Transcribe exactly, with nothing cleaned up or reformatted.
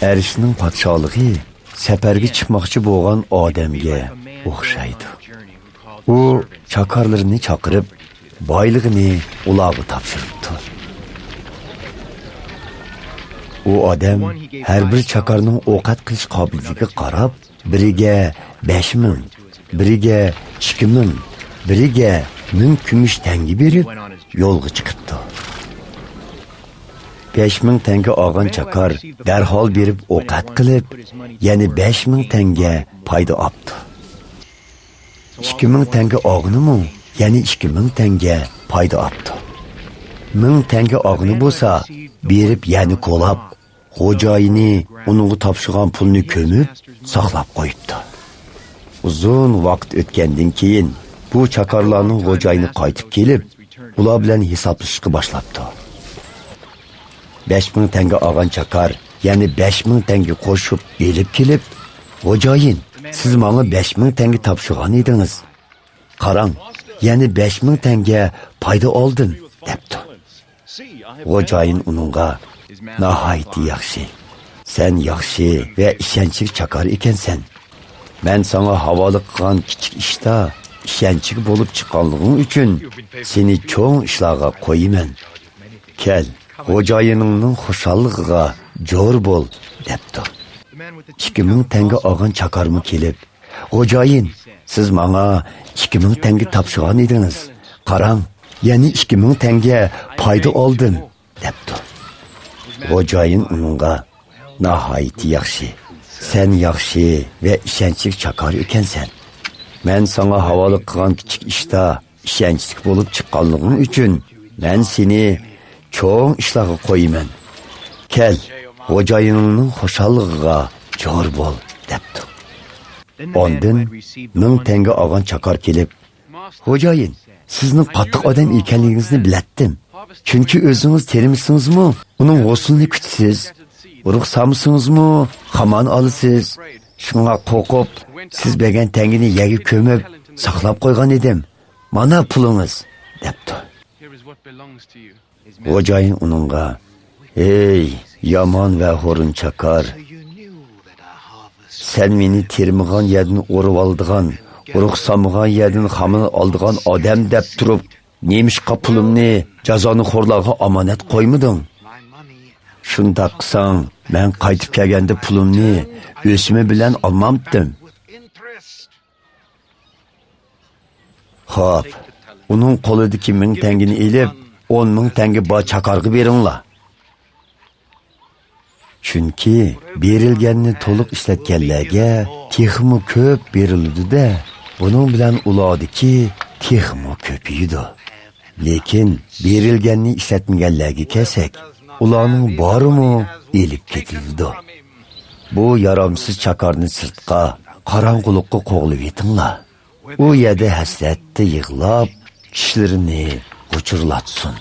ئەرشنىڭ پادىشاھلىقى سەپەرگە چىقماقچى بولغان ئادەمگە ئوخشايدۇ. ئۇ چاكارلىرىنى چاقىرىپ، بايلىقىنى ئۇلارغا تاپشۇرۇپتۇ. ئۇ ئادەم ھەر بىر چاكارنىڭ ئوقەت قىلىش قابىلىيىتىگە قاراپ، بىرىگە بەش مىڭ، بىرىگە ئىككى مىڭ، بىرىگە مىڭ كۈمۈش تەڭگە بېرىپ، يولغا چىقىپتۇ. بەش مىڭ تەڭگە ئالغان چاكار دەرھال بېرىپ ئوقەت قىلىپ، يەنە بەش مىڭ تەڭگە پايدا ئاپتۇ. ئىككى مىڭ تەڭگە ئالغىنىمۇ يەنە ئىككى مىڭ تەڭگە پايدا ئاپتۇ. مىڭ تەڭگە ئالغىنى بولسا، بېرىپ يەنە كولاپ، خوجايىنى ئۇنىڭغا تاپشۇرغان پۇلنى كۆمۈپ، ساقلاپ قويۇپتۇ. ئۇزۇن ۋاقىت ئۆتكەندىن كېيىن، بۇ چاكارلارنىڭ خوجايىنى قايتىپ كېلىپ، ئۇلار بىلەن ھېسابلىشىشقا باشلاپتۇ. بەش مىڭ تەڭگە ئالغان چاكار يەنە بەش مىڭ تەڭگە قوشۇپ ئېلىپ كېلىپ، «خوجايىن، سىز ماڭا بەش مىڭ تەڭگە تاپشۇرغان ئىدىڭىز. قاراڭ، يەنە بەش مىڭ تەڭگە پايدا ئالدىم» دەپتۇ. خوجايىن ئۇنىڭغا، «ناھايىتى ياخشى. سەن ياخشى ۋە ئىشەنچلىك چاكار ئىكەنسەن. مەن ساڭا ھاۋالە قىلغان كىچىك ئىشتا ئىشەنچلىك بولۇپ چىققانلىقىڭ ئۈچۈن سېنى چوڭ ئىشلارغا قويىمەن. كەل، خوجايىنىڭنىڭ خۇشاللىقىغا جور بول» دەپتۇ. ئىككى مىڭ تەڭگە ئالغان چاكارمۇ كېلىپ، «خوجايىن، سىز ماڭا ئىككى مىڭ تەڭگە تاپشۇرغان ئىدىڭىز. قاراڭ، يەنە ئىككى مىڭ تەڭگە پايدا ئالدىم» دەپتۇ. خوجايىن ئۇنىڭغا، «ناھايىتى ياخشى. سەن ياخشى ۋە ئىشەنچلىك چاكار ئىكەنسەن. مەن ساڭا ھاۋالە قىلغان كىچىك ئىشتا ئىشەنچلىك بولۇپ چىققانلىقىڭ ئۈچۈن مەن سېنى چوڭ ئىشلارغا قويىمەن. كەل، خوجايىنىڭنىڭ خۇشاللىقىغا جور بول» دەپتۇ. ئاندىن مىڭ تەڭگە ئالغان چاكار كېلىپ، «خوجايىن، سىزنىڭ قاتتىق ئادەم ئىكەنلىكىڭىزنى بىلەتتىم. چۈنكى ئۆزىڭىز تېرىمىسىڭىزمۇ، ئۇنىڭ ھوسۇلىنى كۈتىسىز. ئۇرۇق سالمىسىڭىزمۇ، خامان ئالىسىز. شۇڭا قورقۇپ، سىز بەرگەن تەڭگىنى يەرگە كۆمۈپ، ساقلاپ قويغان ئىدىم. مانا پۇلىڭىز» دەپتۇ. خوجايىن ئۇنىڭغا، «ھەي، يامان ۋە ھۇرۇن چاكار! سەن مېنى تېرىمىغان يەردىن ئورۇۋالىدىغان، ئۇرۇق سالمىغان يەردىن خامان ئالىدىغان ئادەم دەپ تۇرۇپ، نېمىشقا پۇلۇمنى جازانىخورلارغا ئامانەت قويمىدىڭ؟ شۇنداق قىلساڭ، مەن قايتىپ كەلگەندە پۇلۇمنى ئۆسۈمى بىلەن ئالمامتىم؟» «خوپ، ئۇنىڭ قولىدىكى مىڭ تەڭگىنى ئېلىپ، ئون مىڭ تەڭگە بار چاكارغا بېرىڭلار. چۈنكى بېرىلگەننى تولۇق ئىشلەتكەنلەرگە تېخىمۇ كۆپ بېرىلىدۇ-دە، بۇنىڭ بىلەن ئۇلاردىكى تېخىمۇ كۆپىيىدۇ. لېكىن بېرىلگەننى ئىشلەتمىگەنلەرگە كەلسەك، ئۇلارنىڭ بارىمۇ ئېلىپ كېتىلىدۇ. بۇ يارامسىز چاكارنى سىرتقا، قاراڭغۇلۇققا قوغلىۋېتىڭلار. ئۇ يەردە ھەسرەتتە يىغلاپ، چىشلىرىنى غۇچۇرلاتسۇن.»